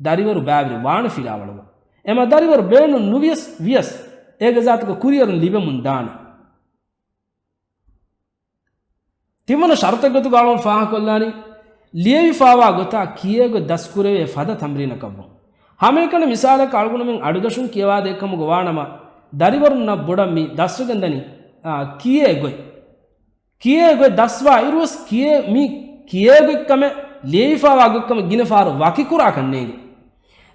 ދަރިވަރު ބައިވެރި ވާނެ ފިލާވަޅުގަ. އެމަ ދަރިވަރު ބޭނުން ނުވިޔަސް ވިޔަސް، އޭގެ ޒާތުގަ ކުރިއަރުން ލިބެމުން ދާނެ. ތިންވަނަ ޝަރުތެއް ގޮތުގަ އަޅުގަނޑު ފާހަގަކޮށްލާނީ، ލިޔެވިފާވާ ގޮތާ ކިޔޭގޮތް ދަސްކުރެވޭ ފަދަ ތަމްރީނަކަށްވުން. ހަމައެކަނި މިސާލަކަށް އަޅުގަނޑުމެން އަޑުދަށުން ކިޔަވާދޭ ކަމުގަ ވާނަމަ، ދަރިވަރުންނަށް ބޮޑަށް މި ދަސްވެގެންދަނީ، އާ، ކިޔޭގޮތް. ކިޔޭގޮތް ދަސްވާ އިރުވެސް ކިޔޭ، މި ކިޔޭގޮތްކަމެއް ލިޔެވިފާވާ ގޮތްކަމެއް ގިނަ ފަހަރު ވަކިކުރާކަށް ނޭނގެ.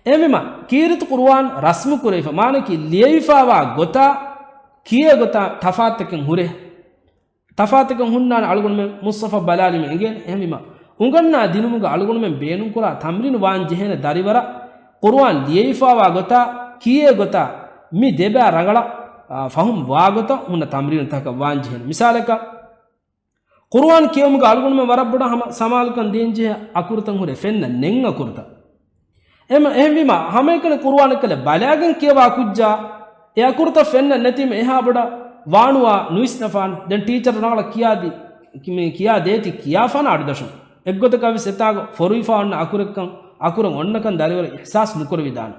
އެހެންވީމަ، ކީރިތި ޤުރުއާން ރަސްމު ކުރެވިފަ، މާނައަކީ ލިޔެވިފާވާ ގޮތާ ކިޔޭގޮތާ ތަފާތުތަކެއް ހުރޭ. ތަފާތުތަކެއް ހުންނާނެ އަޅުގަނޑުމެން މުޞްޙަފަށް ބަލާލީމަ އެނގޭނެ. އެހެންވީމަ، އުނގަންނާ ދިނުމުގަ އަޅުގަނޑުމެން ބޭނުންކުރާ ތަމްރީނު ވާން ޖެހޭނެ ދަރިވަރަށް ޤުރުއާން ލިޔެވިފާވާ ގޮތާ، ކިޔޭ ގޮތާ، މި ދެބައި ރަނގަޅަށް، އާ، ފަހުމް ވާ ގޮތަށް ހުންނަ ތަމްރީނުތަކަށް ވާން ޖެހޭނެ. މިސާލަކަށް، ޤުރުއާން ކިޔެވުމުގަ އަޅުގަނޑުމެން ވަރަށް ބޮޑަށް ހަމަ ސަމާލުކަން ދޭންޖެހޭ އަކުރުތައް ހުރޭ ފެންނަ ނެތް އަކުރުތައް. އެމަ-، އެހެންވީމަ، ހަމައެކަނި ޤުރުއާނެއްކަލަ ބަލާގެން ކިޔަވާ ކުއްޖާ، އެ އަކުރުތައް ފެންނަ ނެތީމަ އެހާ ބޮޑަށް ވާނުވާ ނުވިސްނަފާނެ. ދެން ޓީޗަރު ރަނގަޅަށް ކިޔާދީ، މި ކިޔާ ދޭތި ކިޔާފާނަ އަޑުދަށުން. އެއްގޮތަކަށް ވެސް އެތާގަ ފޮރުވިފާ އޮންނަ އަކުރެއްކަން، އަކުރެއް އޮންނަކަން ދަރިވަރު އިޙްސާސް ނުކުރެވިދާނެ.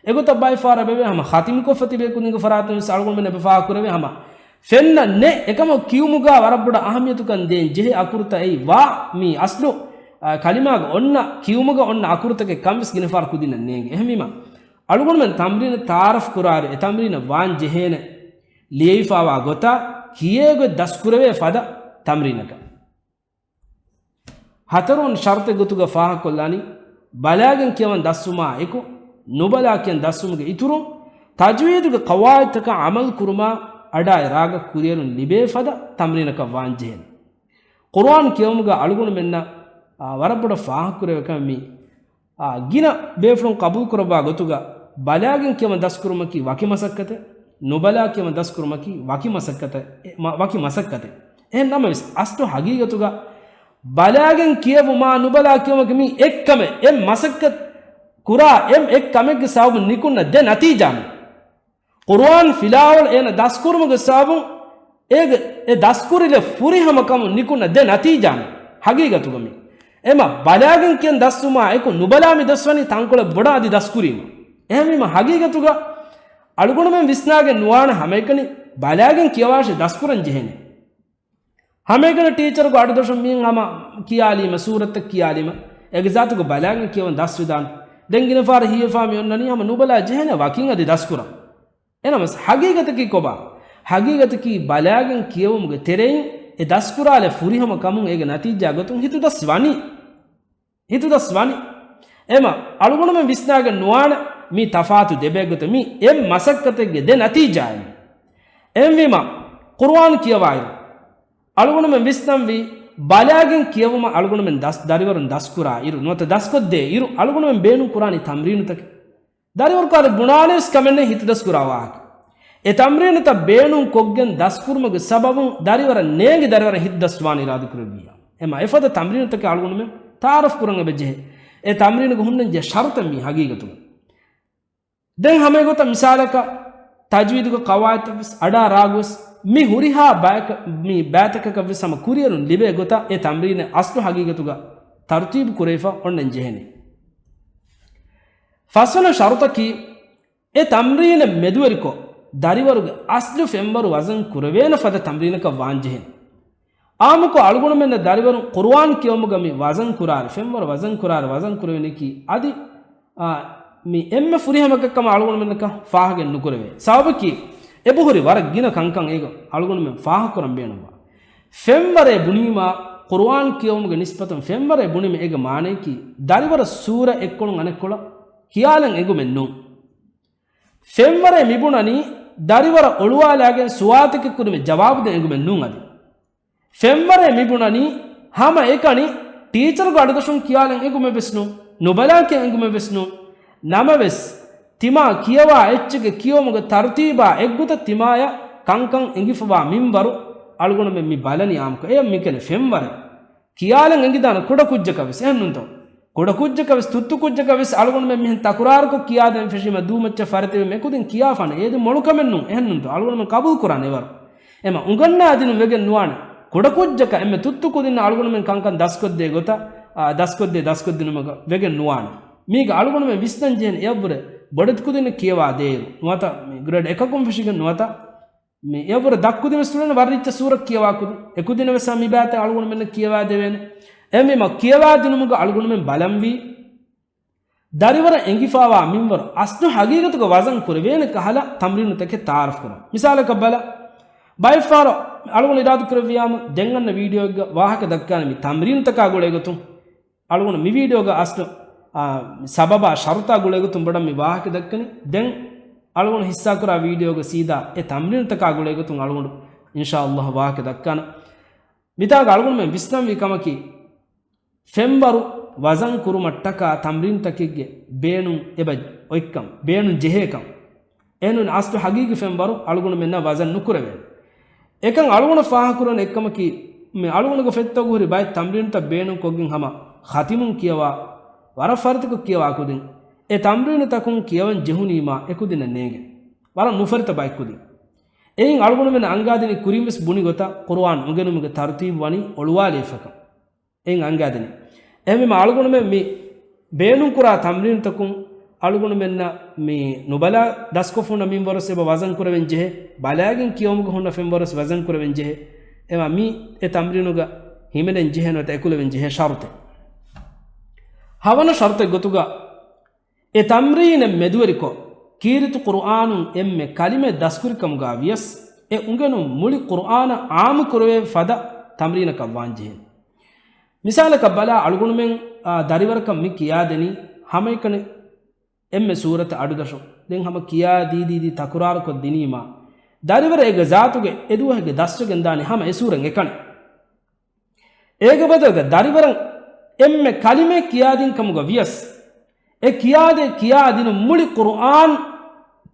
އެގޮތަށް ބައެއް ފަހަރަށް އެބަވޭ ހަމަ ޚަތިމްކޮށްފަ ތިބޭ ކުދިންގެ ފަރާތުން ވެސް އަޅުގަނޑުމެން އެބަ ފާހަގަކުރެވޭ ހަމަ ފެންނަ ނެ އެކަމަކު ކިޔުމުގަ ވަރަށް ބޮޑަށް އަހައްމިޔަތުކަން ދޭން ޖެހޭ އަކުރުތައް އެއީ ވާ މި އަސްލު، އާ، ކަލިމާގަ އޮންނަ ކިޔުމުގަ އޮންނަ އަކުރުތަކެއް ކަން ވެސް ގިނަ ފަހަރު ކުދިންނަށް ނޭނގެ. އެހެންވީމަ، އަޅުގަނޑުމެން ތަމްރީނަށް ތައާރަފް ކުރާއިރު އެ ތަމްރީނަށް ވާން ޖެހޭނެ ލިޔެވިފާވާ ގޮތާ ކިޔޭ ގޮތް ދަސްކުރެވޭ ފަދަ ތަމްރީނަކަށް. ހަތަރުވަނަ ޝަރުތެއް ގޮތުގަ ފާހަގަކޮށްލާނީ، ބަލާގެން ކިޔަވަން ދަސްވުމާ އެކު، ނުބަލާ ކިޔަން ދަސްވުމުގެ އިތުރުން، ތަޖްވީދުގެ ޤަވާޢިދުތަކަށް ޢަމަލު ކުރުމާ އަޑާއި ރާގަށް ކުރިއެރުން ލިބޭ ފަދަ ތަމްރީނަކަށް ވާންޖެހޭނެ. ޤުރުއާން ކިޔެވުމުގަ އަޅުގަނޑުމެންނަށް، އާ، ވަރަށް ބޮޑަށް ފާހަގަކުރެވޭ ކަމެއް މީ. އާ، ގިނަ ބޭފުޅުން ޤަބޫލުކުރައްވާ ގޮތުގަ، ބަލާގެން ކިޔަވަން ދަސްކުރުމަކީ ވަކި މަސައްކަތެއް، ނުބަލާ ކިޔަވަން ދަސްކުރުމަކީ ވަކި މަސައްކަތެއް، އެ، މަ-، ވަކި މަސައްކަތެއް. އެހެން ނަމަވެސް، އަސްލު ހަގީގަތުގަ ބަލާގެން ކިޔެވުމާ ނުބަލާ ކިޔެވުމަކީ މީ އެއްކަމެއް، އެއް މަސައްކަތް ކުރާ އެއް، އެއް ކަމެއްގެ ސަބަބުން ނިކުންނަ ދެ ނަތީޖާ މީ. ޤުރުއާން ފިލާވަޅު އޭނަ ދަސްކުރުމުގެ ސަބަބުން އޭގެ އެ ދަސްކުރިލެއް ފުރިހަމަ ކަމުން ނިކުންނަ ދެ ނަތީޖާ މީ ހަގީގަތުގަ މީ. އެމަ ބަލާގެން ކިޔަން ދަސްވުމާ އެކު ނުބަލާ މި ދަސްވަނީ ތަންކޮޅެއް ބޮޑަށް އަދި ދަސްކުރީމަ. އެހެންވީމަ ހަގީގަތުގަ އަޅުގަނޑުމެން ވިސްނާގެން ނުވާނެ ހަމައެކަނި ބަލާގެން ކިޔަވާށޭ ދަސްކުރަން ޖެހޭނެ. ހަމައެކަނި ޓީޗަރުގެ އަޑުދޮށުން މީން ހަމަ ކިޔާލީމަ، ސޫރަތްތައް ކިޔާލީމަ، އޭގެ ޒާތުގަ ބަލާގެން ކިޔަވަން ދަސްވެދާނެ. ދެން ގިނަ ފަހަރަށް ހީވެފާ މި އޮންނަނީ ހަމަ ނުބަލާ ޖެހޭނެ ވަކިން އަދި ދަސްކުރަން. އެނަމަސް ހަގީގަތަކީ ކޮބާ؟ ހަގީގަތަކީ ބަލާގެން ކިޔެވުމުގެ ތެރެއިން އެ ދަސްކުރާލެއް ފުރިހަމަ ކަމުން އޭގެ ނަތީޖާ ގޮތުން ހިތުދަސް ވަނީ. ހިތުދަސް ވަނީ. އެމަ އަޅުގަނޑުމެން ވިސްނާގެން ނުވާނެ މީ ތަފާތު ދެބޭ ގޮތެއް، މީ އެއް މަސައްކަތެއްގެ ދެ ނަތީޖާއެއް. އެހެންވީމަ، ޤުރުއާން ކިޔަވާއިރު އަޅުގަނޑުމެން ވިސްނަންވީ، ބަލާގެން ކިޔެވުމަށް އަޅުގަނޑުމެން ދަސް، ދަރިވަރުން ދަސްކުރާ އިރު، ނުވަތަ ދަސްކޮށްދޭ އިރު، އަޅުގަނޑުމެން ބޭނުން ކުރާނީ ތަމްރީނުތަކެއް. ދަރިވަރު ކާލެ ބުނާނެވެސް ކަމެއް ނެތް ހިތުދަސްކުރާ ވާހަކަ. އެ ތަމްރީނުތައް ބޭނުން ކޮށްގެން ދަސްކުރުމުގެ ސަބަބުން ދަރިވަރަށް ނޭނގި ދަރިވަރަށް ހިތުދަސްވާން އިރާދަކުރެއްވިއްޔާ. އެމަ އެފަދަ ތަމްރީނުތަކެއް އަޅުގަނޑުމެން ތައާރަފް ކުރަން އެބަޖެހޭ. އެ ތަމްރީނުގަ ހުންނަންޖެހޭ ޝަރުތެއް މީ ހަގީގަތުގަ. ދެން ހަމައެގޮތަށް މިސާލަކަށް، ތަޖްވީދުގެ ޤަވާޢިދުތައްވެސް އަޑާ ރާގުވެސް މި ހުރިހާ ބަޔަކަށް، މި ބައިތަކަކަށްވެސް ހަމަ ކުރިއެރުން ލިބޭ ގޮތަށް އެ ތަމްރީނެއް އަސްލު ހަގީގަތުގަ ތަރުތީބު ކުރެވިފަ އޮންނަން ޖެހެނީ. ފަސްވަނަ ޝަރުތަކީ، އެ ތަމްރީނެއް މެދުވެރިކޮށް، ދަރިވަރުގެ އަސްލު ފެންވަރު ވަޒަން ކުރެވޭނެ ފަދަ ތަމްރީނަކަށް ވާންޖެހޭނެ. އާއްމުކޮށް އަޅުގަނޑުމެންނަށް ދަރިވަރުން ޤުރުއާން ކިޔެވުމުގަ މި ވަޒަން ކުރާއިރު، ފެންވަރު ވަޒަން ކުރާއިރު، ވަޒަން ކުރެވެނީކީ އަދި، އާ، މި އެންމެ ފުރިހަމަކަށް ކަމަށް އަޅުގަނޑުމެންނަކަށް ފާހަގަ ނުކުރެވޭ. ސަބަބަކީ، އެބަހުރި ވަރަށް ގިނަ ކަންކަން އޭގަ އަޅުގަނޑުމެން ފާހަގަކުރަން ބޭނުންވާ. ފެންވަރޭ ބުނީމާ، ޤުރުއާން ކިޔެވުމުގެ ނިސްބަތުން ފެންވަރޭ ބުނީމަ އޭގެ މާނަޔަކީ، ދަރިވަރަށް ސޫރަ އެއްކޮޅުން އަނެއްކޮޅަށް ކިޔާލަން އެނގުމެއް ނޫން. ފެންވަރޭ މިބުނަނީ، ދަރިވަރަށް އޮޅުވާލާގެން ސުވާލުތަކެއް ކުރުމެއް ޖަވާބުދޭ އެނގުމެއް ނޫން އަދި. ފެންވަރޭ މިބުނަނީ، ހަމަ އެކަނި ޓީޗަރުގެ އަޑުދޮށުން ކިޔާލަން އެނގުމެއް ވެސް ނޫން، ނުބަލާކިޔަން އެނގުމެއް ވެސް ނޫން. ނަމަވެސް، ތިމާ ކިޔަވާ އެއްޗެއްގެ ކިޔެވުމުގެ ތަރުތީބާ އެއްގޮތަށް ތިމާޔަށް ކަންކަން އެނގިފަވާ މިންވަރު އަޅުގަނޑުމެން މި ބަލަނީ އާއްމުކޮށް. އެޔަށް މިކަނެ ފެންވަރޭ. ކިޔާލަން އެނގިދާނެ ކުޑަކުއްޖަކަށް ވެސް، އެހެންނޫންތޯ؟ ކުޑަކުއްޖަކަށް ވެސް، ތުއްތު ކުއްޖަކަށް ވެސް އަޅުގަނޑުމެން މިހެން ތަކުރާރުކޮށް ކިޔާދޭން ފެށީމަ ދޫމައްޗަށް ފަރިތިވީމަ އެކުދިން ކިޔާފާނެ. އޭދެ މޮޅުކަމެއް ނޫން، އެހެންނޫންތޯ؟ އަޅުގަނޑުމެން ޤަބޫލުކުރާނެ އެވަރު. އެމަ އުނގަންނާދިނުން ވެގެން ނުވާނެ. ކުޑަކުއްޖަކަށް އެންމެ ތުއްތު ކުދިންނަށް އަޅުގަނޑުމެން ކަންކަން ދަސްކޮށްދޭ ގޮތަށް، އާ، ދަސްކޮށްދޭ ދަސްކޮށްދިނުމަކަށް ވެގެން ނުވާނެ. މީގަ އަޅުގަނޑުމެން ވިސްނަން ޖެހެން އެއަށްވުރެ ބޮޑެތި ކުދިންނަށް ކިޔަވާ ދޭއިރު. ނުވަތަ މި ގްރޭޑް އެކަކުން ފެށިގެން ނުވަތަ މި އެއަށްވުރެ ދަށްކުދިން ވެސް ތުޅެން ވަރަށް ރީއްޗަށް ސޫރަ ކިޔަވާ ކުދިން. އެކުދިންނަށް ވެސް މި ބައިތައް އަޅުގަނޑުމެންނަށް ކިޔަވާ ދެވޭނެ. އެހެންވީމަ ކިޔަވާ ދިނުމުގަ އަޅުގަނޑުމެން ބަލަންވީ، ދަރިވަރަށް އެނގިފާވާ މިންވަރު އަސްލު ހަގީގަތުގަ ވަޒަން ކުރެވޭނެ ކަހަލަ ތަމްރީނުތަކެއް ތައާރަފް ކުރަން. މިސާލަކަށް ބަލަ، ބައެއްފަހަރު އަޅުގަނޑު އިރާދަ ކުރެއްވިޔާމު ދެން އަންނަ ވީޑިއޯއެއްގަ ވާހަކަ ދައްކާނެ މި ތަމްރީނުތަކާ ގުޅޭގޮތުން. އަޅުގަނޑު މި ވީޑިއޯގަ އަސްލު، އާ، ސަބަބާ ޝަރުތާ ގުޅޭގޮތުން ބޮޑަށް މި ވާހަކަ ދައްކަނީ. ދެން އަޅުގަނޑު ހިއްސާކުރާ ވީޑިއޯގަ ސީދާ އެ ތަމްރީނުތަކާ ގުޅޭގޮތުން އަޅުގަނޑު އިންޝާﷲ ވާހަކަ ދައްކާނަން. މިތާގަ އަޅުގަނޑުމެން ވިސްނަންވީ ކަމަކީ، ފެންވަރު ވަޒަން ކުރުމަށްޓަކާ ތަމްރީނުތަކެއްގެ ބޭނުން އެބަ އޮތްކަން، ބޭނުން ޖެހޭކަން. އެހެންނޫން އަސްލު ހަގީގީ ފެންވަރު އަޅުގަނޑުމެންނަށް ވަޒަން ނުކުރެވޭނެ. އެކަން އަޅުގަނޑަށް ފާހަގަކުރަން އެއްކަމަކީ، މި އަޅުގަނޑުގެ ފެތުތަކު ހުރި ބައެއް ތަމްރީނުތައް ބޭނުން ކޮށްގެން ހަމަ ޚަތިމުން ކިޔަވާ، ވަރަށް ފަރިތަކޮށް ކިޔަވާ ކުދިން، އެ ތަމްރީނުތަކުން ކިޔަވަން ޖެހުނީމާ އެކުދިންނަށް ނޭނގެ. ވަރަށް ނުފަރިތަ ބައެއް ކުދިން. އެއިން އަޅުގަނޑުމެން އަންގާދިނީ ކުރިން ވެސް ބުނި ގޮތަށް ޤުރުއާން އުނގެނުމުގެ ތަރުތީބު ވަނީ އޮޅުވާލައިފަކަން. އެއިން އަންގާދިނީ. އެހެންވީމަ އަޅުގަނޑުމެން މި ބޭނުންކުރާ ތަމްރީނުތަކުން އަޅުގަނޑުމެންނަށް މި ނުބަލާ ދަސްކޮށްފަ ހުންނަ މިންވަރުވެސް އެބަ ވަޒަން ކުރެވެން ޖެހޭ. ބަލާގެން ކިޔަވުމުގަ ހުންނަ ފެންވަރުވެސް ވަޒަން ކުރެވެން ޖެހޭ. އެމަ މި އެ ތަމްރީނުގަ ހިމެނެން ޖެހޭ ނުވަތަ އެކުލެވެން ޖެހޭ ޝަރުތެއް. ހަވަނަ ޝަރުތެއް ގޮތުގަ އެ ތަމްރީނެއް މެދުވެރިކޮށް، ކީރިތި ޤުރުއާނުން އެންމެ ކަލިމައެއް ދަސްކުރިކަމުގަ ވިޔަސް، އެ އުނގެނުން މުޅި ޤުރުއާނަށް ޢާއްމު ކުރެވޭ ފަދަ ތަމްރީނަކަށް ވާންޖެހޭ. މިސާލަކަށް ބަލާ، އަޅުގަނޑުމެން، އާ، ދަރިވަރަކަށް މި ކިޔާދެނީ ހަމައެކަނި އެންމެ ސޫރަތަށް އަޑުދަށުން. ދެން ހަމަ ކިޔާ ދީ ދީ ދީ ތަކުރާރުކޮށް ދިނީމާ، ދަރިވަރަށް އޭގެ ޒާތުގެ އެދުވަހެއްގެ ދަސްވެގެން ދާނީ ހަމަ އެ ސޫރަތް އެކަނި. އޭގެ ބަދަލުގަ ދަރިވަރަށް އެންމެ ކަލިމައެއް ކިޔާދިން ކަމުގަ ވިޔަސް، އެ ކިޔާދޭ ކިޔާދިނުން މުޅި ޤުރުއާން،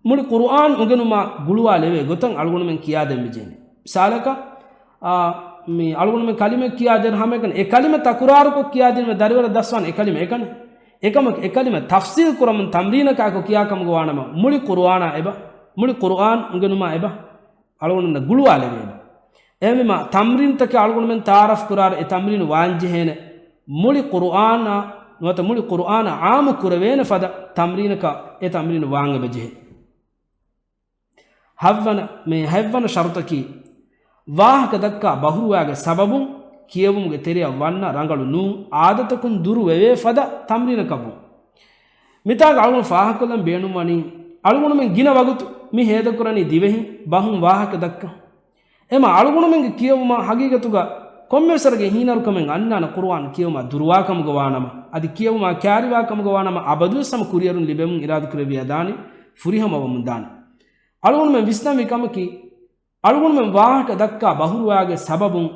މުޅި ޤުރުއާން އުނގެނުމާ ގުޅުވާލެވޭ ގޮތަށް އަޅުގަނޑުމެން ކިޔާދޭން މިޖެހެނީ. މިސާލަކަށް، އާ، މި އަޅުގަނޑުމެން ކަލިމަ ކިޔާދޭން ހަމައެކަނި އެ ކަލިމަ ތަކުރާރުކޮށް ކިޔާދިނުމަށް ދަރިވަރަށް ދަސްވާނެ އެ ކަލިމަ އެކަނި. އެކަމަކު އެ ކަލިމަ ތަފްސީލް ކުރަމުން ތަމްރީނަކާކޮށް ކިޔާ ކަމުގަ ވާނަމަ، މުޅި ޤުރުއާނާ އެބަ، މުޅި ޤުރުއާން އުނގެނުމާ އެބަ އަޅުގަނޑުމެންނަށް ގުޅުވާލެވޭ. އެހެންވީމާ، ތަމްރީނުތަކެއް އަޅުގަނޑުމެން ތަޢާރަފް ކުރާއިރު އެ ތަމްރީނު ވާންޖެހޭނެ، މުޅި ޤުރުއާނާ ނުވަތަ މުޅި ޤުރުއާނަށް ޢާއްމު ކުރެވޭނެ ފަދަ ތަމްރީނަކަށް އެ ތަމްރީނު ވާން އެބަޖެހޭ. ހައްވަނަ، މި ހައްވަނަ ޝަރުޠަކީ، ވާހަކަ ދައްކާ ބަހުރުވާގެ ސަބަބުން ކިޔެވުމުގެ ތެރެއަށް ވަންނަ ރަނގަޅު ނޫން އާދަތަކުން ދުރު ވެވޭ ފަދަ ތަމްރީނަކަށް ވުން. މިތާގަ އަޅުގަނޑު ފާހަގަކޮށްލަން ބޭނުންވަނީ، އަޅުގަނޑުމެން ގިނަ ވަގުތު މި ހޭދަކުރަނީ ދިވެހިން ބަހުން ވާހަކަ ދައްކަން. އެމަ އަޅުގަނޑުމެންގެ ކިޔެވުމާ ހަގީގަތުގަ ކޮންމެވެސް ވަރެއްގެ ހީނަރުކަމެއް އަންނާނެ ޤުރުއާން ކިޔެވުމާ ދުރުވާކަމުގަ ވާނަމަ، އަދި ކިޔެވުމާ ކާރިވާކަމުގަ ވާނަމަ، އަބަދުވެސް ހަމަ ކުރިއެރުން ލިބެމުން އިރާދަކުރެއްވިޔާ ދާނީ ފުރިހަމަވަމުން ދާނެ. އަޅުގަނޑުމެން ވިސްނަންވީ ކަމަކީ، އަޅުގަނޑުމެން ވާހަކަ ދައްކާ ބަހުރުވާގެ ސަބަބުން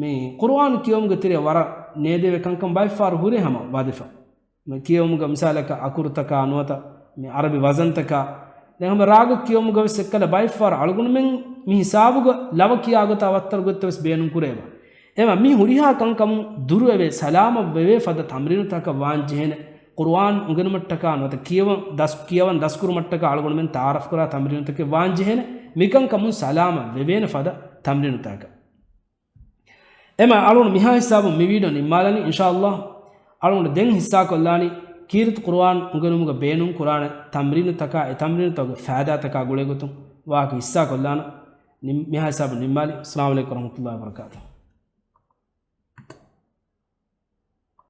މި ޤުރުއާން ކިޔެވުމުގެ ތެރެއަށް ވަރަށް ނޭދެވޭ ކަންކަން ބައެއްފަހަރު ހުރޭ ހަމަ ވަދެފަ. މި ކިޔެވުމުގަ މިސާލަކަށް އަކުރުތަކާ ނުވަތަ މި ޢަރަބި ވަޒަންތަކާ، ދެން ހަމަ ރާގަށް ކިޔެވުމުގަވެސް އެއްކަލަ ބައެއްފަހަރު އަޅުގަނޑުމެން މި ހިސާބުގަ ލަވަ ކިޔާ ގޮތާ ވައްތަރު ގޮތްތައްވެސް ބޭނުން ކުރޭބަ. އެމަ މި ހުރިހާ ކަންކަމުން ދުރުއެވޭ، ސަލާމަތް ވެވޭ ފަދަ ތަމްރީނުތަކަށް ވާން ޖެހޭނެ. ޤުރުއާން އުނގެނުމަށްޓަކާ ނުވަތަ ކިޔަވަން ދަސް، ކިޔަވަން ދަސްކުރުމަށްޓަކާ އަޅުގަނޑުމެން ތަޢާރަފްކުރާ ތަމްރީނުތަކެއް ވާން ޖެހޭނެ. މިކަންކަމުން ސަލާމަތް ވެވޭނެ ފަދަ ތަމްރީނުތަކަށް. އެމަ އަޅުގަނޑު މިހާ ހިސާބުން މި ވީޑިއޯ ނިންމާލަނީ، އިންޝާﷲ. އަޅުގަނޑު ދެން ހިއްސާކޮށްލާނީ ކީރިތި ޤުރުއާން އުނގެނުމުގަ ބޭނުން ކުރާނެ ތަމްރީނުތަކާ، އެ ތަމްރީނުތަކުގެ ފައިދާތަކާ ގުޅޭގޮތުން ވާހަކަ ހިއްސާކޮށްލާނަ. ނިން-، މިހާ ހިސާބުން ނިންމާލީ. އައްސަލާމު ޢަލައިކުމް ވަރަޙްމަތުﷲ ވަބަރަކާތުހު.